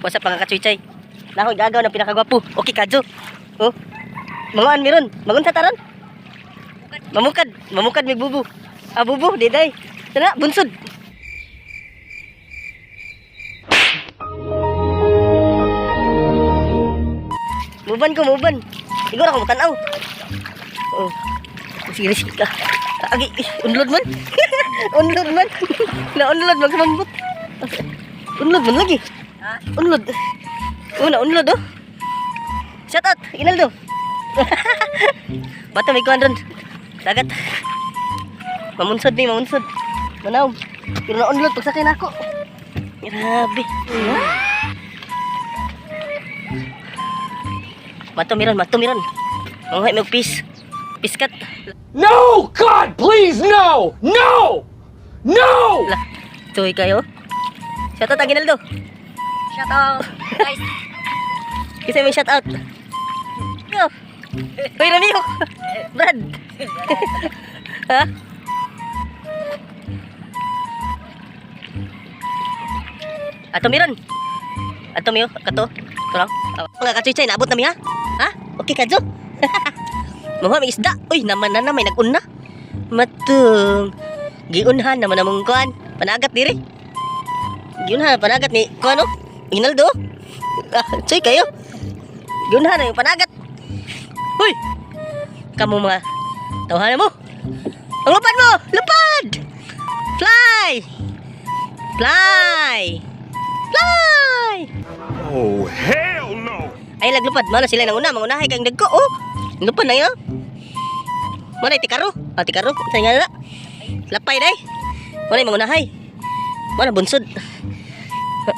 What's up, mga kachuy-chay? Nakoy gagaw ng pinakagwapo. Okay kadyo. Oh. Manguan meron. Mangunsa taron. Mamukad, mamukad may bubu. Ah, bubu, diday. Tara, bunsod. Muban ko, muban. Igor ako tanaw. Oh. Sige, sige ka. Agi, unload man. Unload man. Na-unload magmambot. Unload man lagi. Unload. Oh, na-unload oh. Shout out, Inaldo. Bata may kuan ron. Dagat. Mamunsod ni, mamunsod. Manaw. Pero na-unload pagsakay nako. Grabe. Mato miron, mato miron. Manguhay mo peace. Piskat. No! God, please, no! No! No! Lah, tuloy kayo. Shout out, Aguinaldo. Shout out, guys. Kasi may shout out. Yo. Hoy, Ramiro. Brad. Ha? Ato miron. Ato miyo, kato. Ito lang. Ah, mga kachuchay, naabot na mi ha? Ha? Okay kadyo. Mga may isda. Uy, naman na na may nag-una. Matong. Giunhan naman among kuan. Panagat diri. Giunhan panagat ni kuan oh. Inaldo. Ah, choy kayo. Giunhan na yung panagat. Uy. Kamu mga tawhanan mo. Ang lupad mo! Lupad! Fly! Fly! Fly! Oh, hell no! Ay laglupad mana sila nang una mangunahay kang dagko oh. Lupad na yun. Mana tikaro? Ah, tikaro sa nga na. Lapay day. Mana mangunahay. Mana bunsod.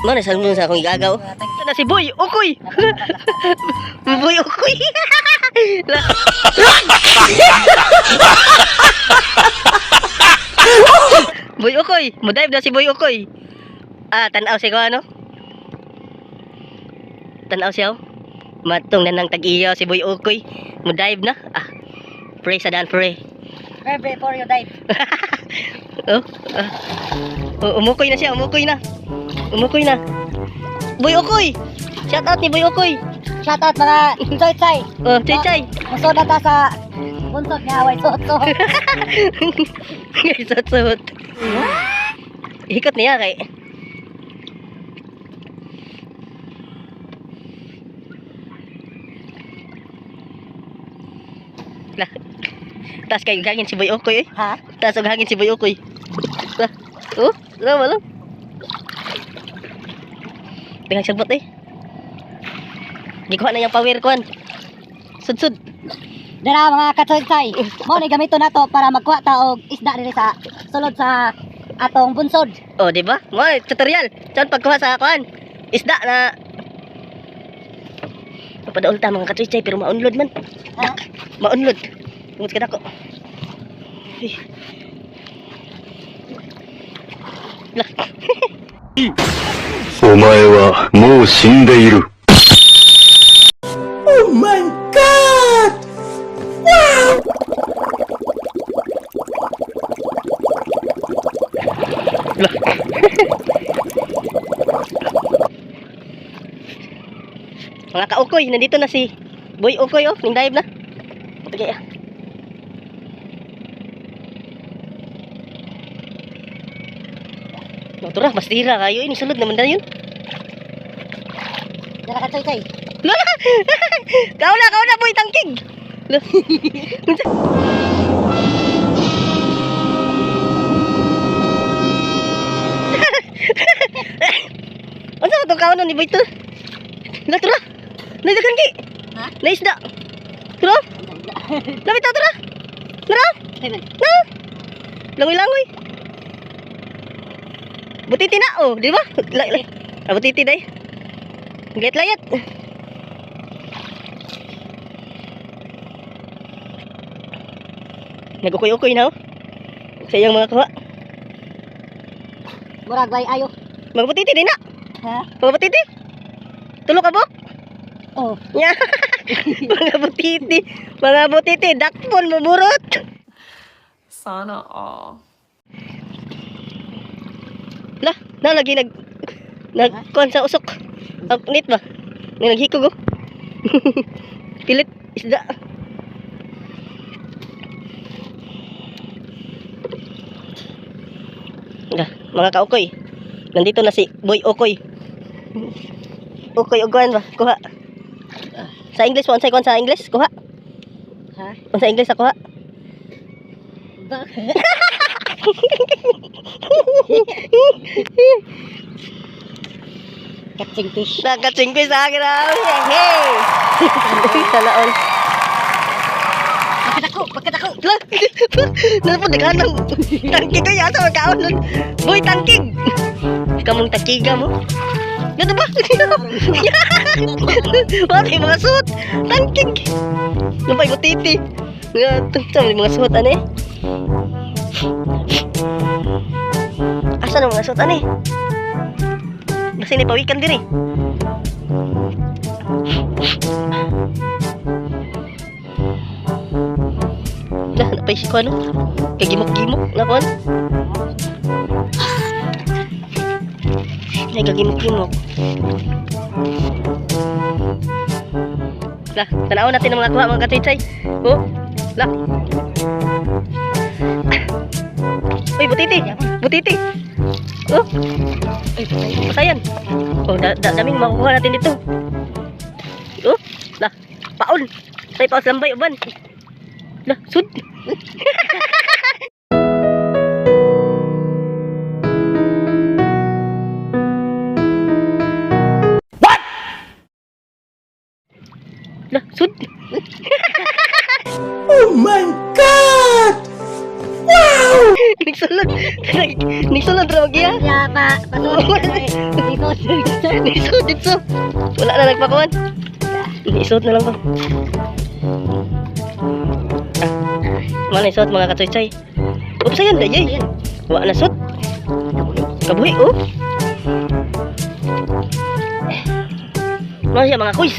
Mana sa sa akong igagaw. Ito na si Boy Ukoy. Boy Ukoy. Boy Ukoy, mo-dive na si Boy Ukoy. Ah, tanaw si ko ano? Tanaw siya. Oh. Matong na nang tag-iya si Boy Ukoy. Mo-dive na. Ah. Pray sa dan pray. Pray before you dive. Oh, ah. Oh, umukoy na siya, umukoy na. Umukoy na. Boy Ukoy. Shout out ni Boy Ukoy. Shout out mga choy choy. Oh, chay chay. Musod na ta sa bunsod nga way sot-sot. Suot suot. Ikot niya kay. Lah. Taas kay gangin si Boy Ukoy eh. Ha? Taas og hangin si Boy Ukoy. Lah. Oh, wala wala. Tingang sagbot eh. Gikuha na yung power kuan. Sudsud. Dara mga kachoy choy. Mao ni gamito nato para magkuha ta og isda diri sa sulod sa atong bunsod. Oh, di ba? Mo tutorial. Chan pagkuha sa kuan. Isda na Padaol ta mga kachuy pero maunlod man. Ha? Maunlod. Tungod ka dako. Ay. Lah. お前はもう死んでいる。 Lah. Mga kaukoy, nandito na si Boy Ukoy oh, ning dive na. Patagay ah. Tura, bastira kayo ini sulod naman dayon. Dara kachoy choy. Lola! Kauna, kauna, boy, tangkig! Lo- Unsa ba tong kauna ni boy to? La tura. Naidagan ki. Ha? Naisda. Tura. Lapit ta tura. Tura. Seven. Na. Langoy-langoy. Butiti na oh, di ba? Ah, butiti day. Layat-layat. Nag-ukoy-ukoy na oh. Sa iyang mga kuha. Murag way ayo. Mga butiti din na. Ha? Mga butiti. Tulo ka bo? Oh. Nya. Mga butiti. Mga butiti. Dakpon maburot. Sana all. Lah, na lagi nag Nagkuan sa usok. Ang net ba? Nga naghikog oh. Pilit isda. Nga, mga kaukoy. Nandito na si Boy Okoy. Okoy og ba? Kuha. Sa English, unsay kuan sa English? Kuha. Ha? Unsa English sa kuha? Ba? Catching fish. Nakachingkoy sa akin ah. Hey! Sana all. Pagkadako, pagkadako. Lah, nasa po naghanang tangkig ko yata magkaon nun. Boy, tangkig! Kamong tangkiga mo. Ganda ba? Wala yung mga suot. Tangkig! Lumpay ko titi. Nga, sa mga suot, ano eh? Asa na mga suot, ano eh? Basta pawikan din eh. Lah, napay si ano? Kagimok-gimok na kon. Ay, kagimok-gimok. Lah, tanaw natin ang mga kuha, mga kachichay. Oh, lah. Uy, butiti. Butiti. Oh. Ay, patayan. Oh, da, da, daming makukuha natin dito. Oh, lah, paon. Tay paon sa lambay, uban. Lah, sud. What? Lah, sud. Oh my God! Wow! Nagsulod. Nagsulod ra magiya. Ya, pa, pasulod. Lisod, lisod. Nisod dito. Wala na nagpakuan. Nisod na lang ko. Ah, mana isod mga katoy-toy. Oops, ayan dayay. Wa na sud. Kabuhi oh. Mga siya mga kuys.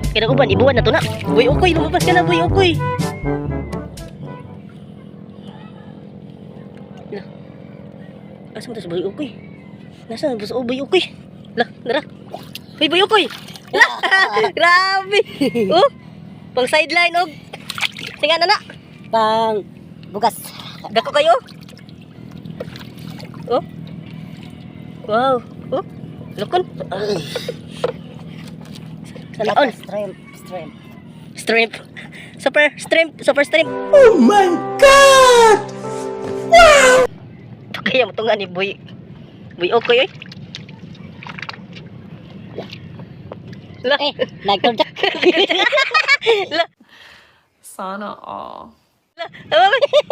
Kaya uban ibuwan na to na. Boy ukoy, lumabas ka na, boy ukoy. Lah. Asa mo to sa boy ukoy? Nasa ba sa boy ukoy? Lah, nara. Uy, boy ukoy. Lah, grabe. Oh, pang sideline og. Tinga na na. Pang bugas. Dako kayo. Oh. Wow. Oh. Lukon. Sana all. Shrimp, shrimp. Shrimp. Super shrimp, super shrimp. Oh my God! Wow! Ito kaya mo tunga ni Boy. Boy Okoy eh. Lah. Eh, nagturjak. Lah. Sana all. Lah.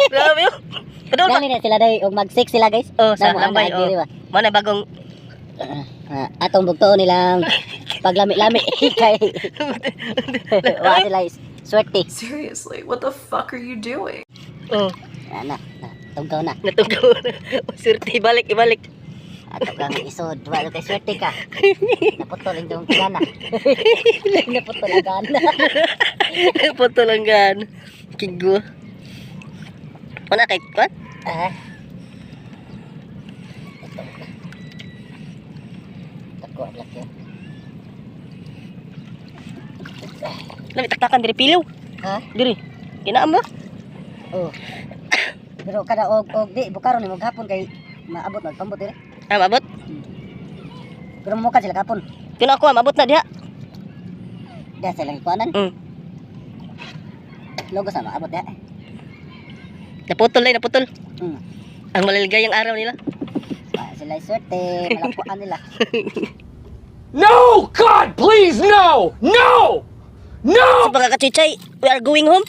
Grabe oh. Padol ba? Dali na sila day og mag-six sila, guys. Oh, sa Damo, lambay ana, diri oh. ba? Mo na bagong Ah, atong bugtuon nilang paglami-lami kay wa sila is swerte. Seriously, what the fuck are you doing? Oh, Ana, na, tugkaw na. natugkaw. Swerte ibalik, ibalik. Ato kang isod, wala kay swerte ka. Naputol ang dong gana. Naputol ang gana. Putol ang gan. Kigo. Wala kay kwan? Ah. Ito na. Tako ang laki. Lami taktakan diri pilaw. Ha? Diri. Kinaam ba? Oh. Pero kada og og di bukaron ni hapon kay maabot magpambot dire. Ah, maabot. Pero mukha sila kapon. Kina ako, ah, maabot na diha. Diha sila gikuanan. Logo sa maabot diha. Naputol ay naputol. Ang maliligayang araw nila. Wa sila swerte, malapuan nila. No! God, please, no! No! No! So mga kachichay, we are going home.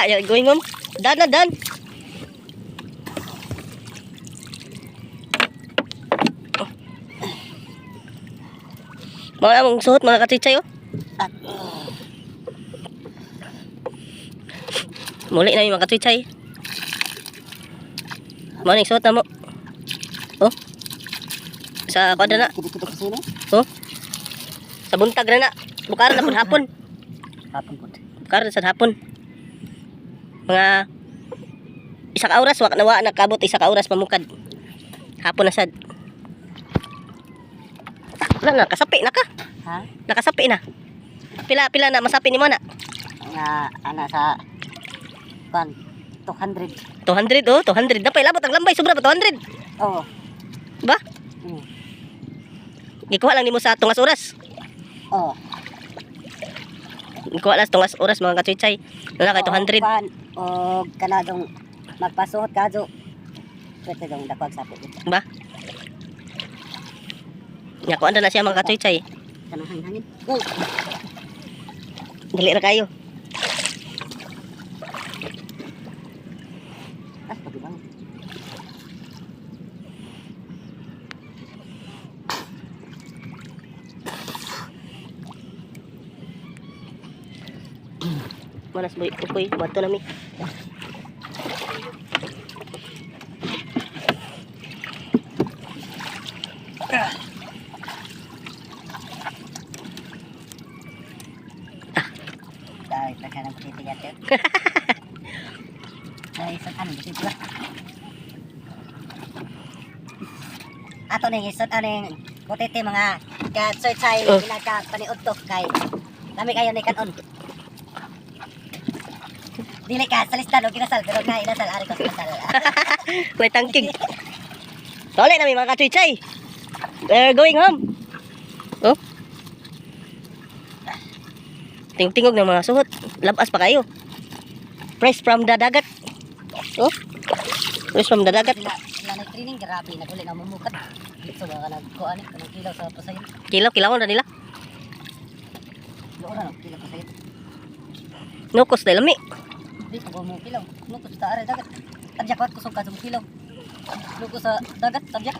We are going home. Done na, done. Mga among suot mga kachichay oh. Muli na yung mga kachichay. Mga yung suot na mo. Oh. Sa kwadra na. Kiti-kiti kasi ni. Oh. Sa buntag na na. Bukaran na pud hapon. Hapon pud. Karon sa hapon. Mga isa ka oras wa na wa nakabot isa ka oras pamukad. Hapon na sad. Wala na, kasapi na ka. Ha? Nakasapi na. Pila pila na masapi nimo na? Nga ana sa kuan 200. 200 oh, 200 na pa ilabot ang lambay, sobra pa 200. Oo. Ba? Gikuha lang nimo sa tungas oras. Oo. Gikuha lang sa tungas oras, mga kachuchay. Wala kay 200. Kuan og kanadong magpasuhot ka jo. Pwede dong dakwag sapit. Ba? Nya kuan na siya, mga kachuchay. Kanang hangin. Oh, Dali ra kayo. Ah, pagibang. Manas boy, ukoy, bato nami. Dahil pa ng butiti yan. Ay, isod ano, butiti ba? Ato ning isod aning butiti, mga ka-tsoy-tsay, Oh. oh. Paniud to kay kami kayo ni kanon. Dili ka sa listan og kinasal pero ka inasal ari ko sa kasal. May tangking. Tole nami, mga kachuchay. We're going home. Oh. Tingog-tingog ng mga suhot. Labas pa kayo. Fresh from the dagat. Oh. Fresh from the dagat. Sila sila nag training, grabe naguli na mumukat. Dito ba ka nagkuan kanang kilaw sa pasayon. Kilaw, kilaw na nila. Luo na no, kilaw pasayon. Nukos na lami. Di ko mo kilaw. Nukos sa are dagat. Tadyak wat kusog ka sa kilaw. Nukos sa dagat tadyak.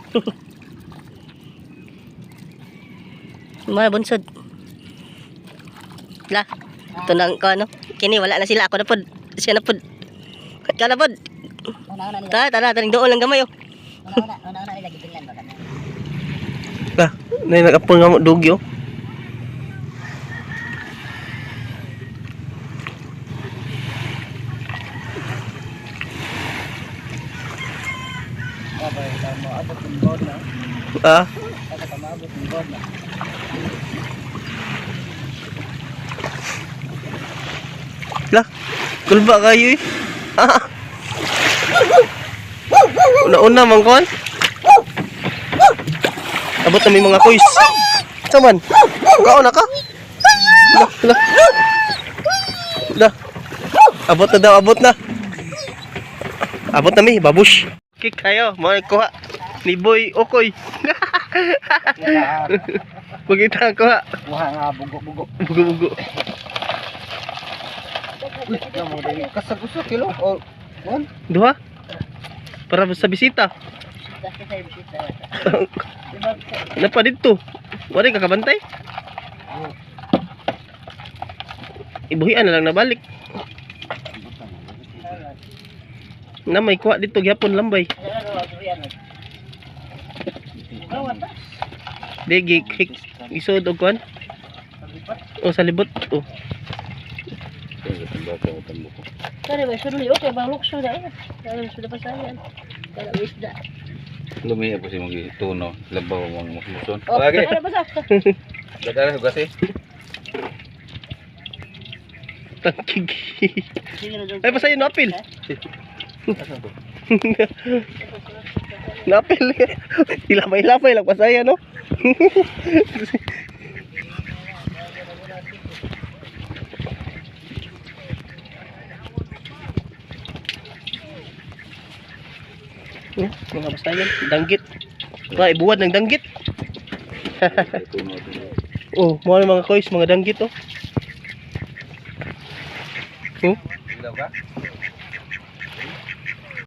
Mga bunsod. La, ito nang ko ano. Kini wala na sila, ako na pod. Siya na pod. Ikaw na pod. Una-una nila. Tara, tara, taring doon lang gamay oh. Una-una, una-una nila gibinglan ba kami. Lah, nay nagapon nga mo dugyo. Ah. Lah, kulba kayo eh. Ah. Una-una man kon. Abot na may mga kuys. Saman? Kaon na ka? La, la. La. Abot na daw, abot na. Abot na mi, babush. Kick kayo, mo kuha ni Boy Okoy. Magita ang kuha. Kuha nga bugo-bugo. Bugo-bugo. Uy, mo dili kasag usa kilo o one. Duha. Para sa bisita. Napa dito. Wala ka kabantay. Ibuhian na lang nabalik. Na may kuha dito gyapon lambay. Di gi kick isod og kuan. O sa libot. Oh. Kare ba sure okay ba lukso na eh. Kare sudah pasayan. Kala isda. Lumiya po si mga tuno, labaw mong musmuson. Oh, Lagi. ano ba sa? Dadala ko kasi. Tangkig. Ay pasayon no apil. Napil. Ilapay-lapay lang pasaya no. Yeah, mga basayan, danggit. Mga ibuwad ng danggit. Tuno. Oh, mga mga kois, mga danggit oh. Oh, Ilaw ka?